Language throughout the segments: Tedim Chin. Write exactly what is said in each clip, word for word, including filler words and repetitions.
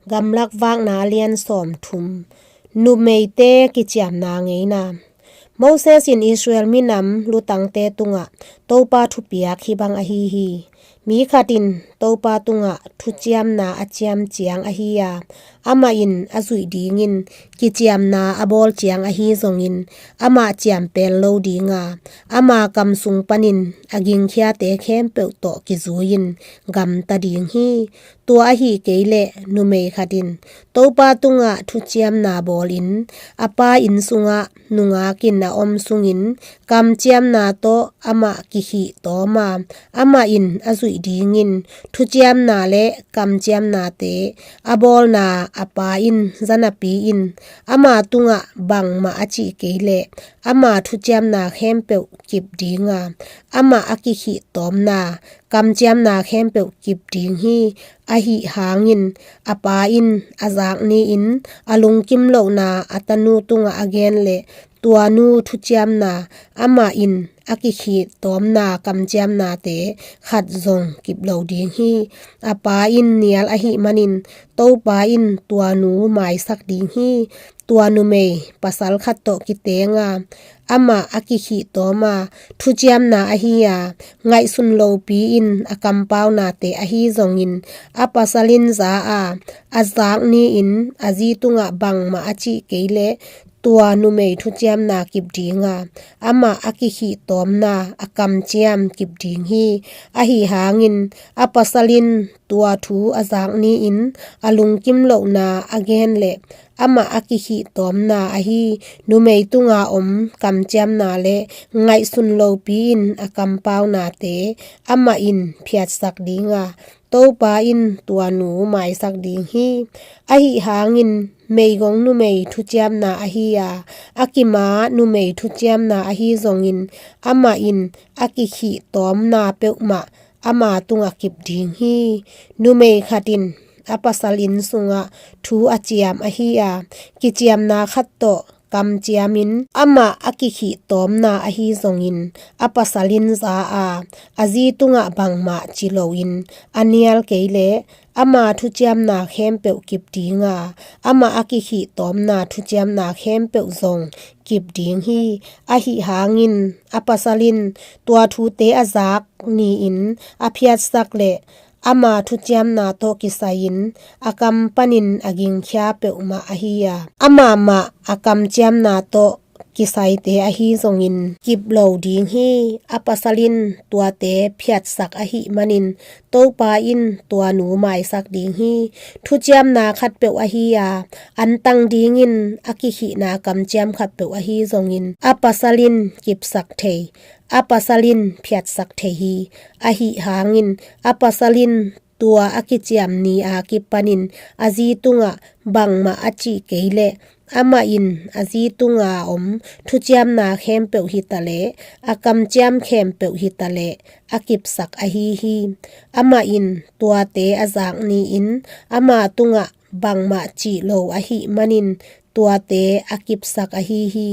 Gamlak Vakna a lian sawm thum. Numeite kiciamna ngeina. Moses in Israel minam lutangte tungah Topa thupiak hih bang ahi hi. Mi khat in Topa tungah thuciamna a ciam ciang ahi a, amah in a zuih dingin kiciamna a bawl ciang ahi zongin amah ciampel lo ding a, ama kam sung panin a gingkhiate khempeuh tawh kizui-in gamta ding hi. Tua ahi kei leh numei khat in Topa tungah thuciamna bawlin a pa inn sungah nungak in a om sungin kamciamna tawh amah kikhih tawm a, amah in a zuih dingin thuciamna le kamciamnate a bawlna a pa in zanapi in ama tungah bangmah a cih kei leh ama thuciamna khempeuh kip ding a, amah a kikhih tawmna kamciamna khempeuh kip ding hi. Ahi hangin a pa in a zak ni-in a lungkim lohna a tanu tungah a gen leh tua nu thuciamna, amah in a kikhih tawmna kamciamnate khat zong kip lo ding hi. A pa in nial ahih manin Topa in tua nu maisak ding hi. Tua numei pasal khat tawh kiteng a, amah a kikhih tawm a, thuciamna ahi a, ngaihsun lopi in a kampaunate ahi zongin a pasal in za a, a zak ni-in a zi tungah bangmah a cih kei leh tua numei thuciamna kip ding a, amah a kikhih tawmna a kamciam kip ding hi. Ahi hangin a pasal in tua thu a zak ni-in a lungkim lohna a gen leh amah a kikhih tawmna ahi numei tunga om kamciamna le ngaihsun lopi in a kampaunate amah in phiatsak ding a, Topa in tua nu maisak ding hi. Ahi hangin meigong numei thuciamna ahi a, a kima numei thuciamna ahi zongin amah in a kikhih tawmna peuhmah ama tungah kip ding hi. Numei khat in a pasal inn sungah thu a ciam ahi a, kiciamna khat tawh kamciamin amah a kikhih tawmna ahi zongin a pasal in za a, a zi tungah bangmah ci loin a nial kei leh ama thuciamna khempeuh kip ding a, amah a kikhih tawmna thuciamna khempeuh zong kip ding hi. Ahi hangin a pasal in tua thute a zak ni-in a phiatsak leh ama thuciamna tawh kisai-in a kam panin a gingkhia peuhmah ahi a, amah mah a kamciamna tawh kisaite ahi zongin kip lo ding hi. A pasal in tuate phiatsak ahih manin Topa in tua nu maisak ding hi. Thuciamna khat peuh ahi a, antang dingin a kikhihna kamciam khat peuh ahi zongin a pasal in kipsak thei, a pasal in phiatsak thei hi. Ahi hangin a pasal in tua a kiciam ni a kipanin a zi tungah bangmah a cih kei leh amah in a zi tunga om thuciamna khempeuh hi ta leh a kamciam khempeuh hi ta leh a kipsak ahi hi. Amah in tuate a zak ni-in ama tungah bangmah cih lo ahih manin tuate a kipsak ahi hi.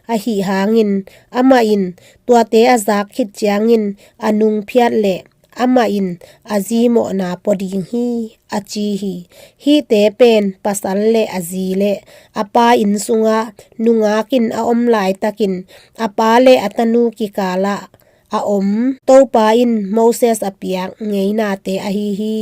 Ahi hangin amah in tuate a zak khit ciangin a nungphiat leh amah in a zi mawhna pua ding hi, a ci hi. Hihte pen pasal le a zi le a pa inn sungah nungak in a om laitakin a pa le a tanu kikalah a om Topa in Moses a piak ngeinate ahi hi.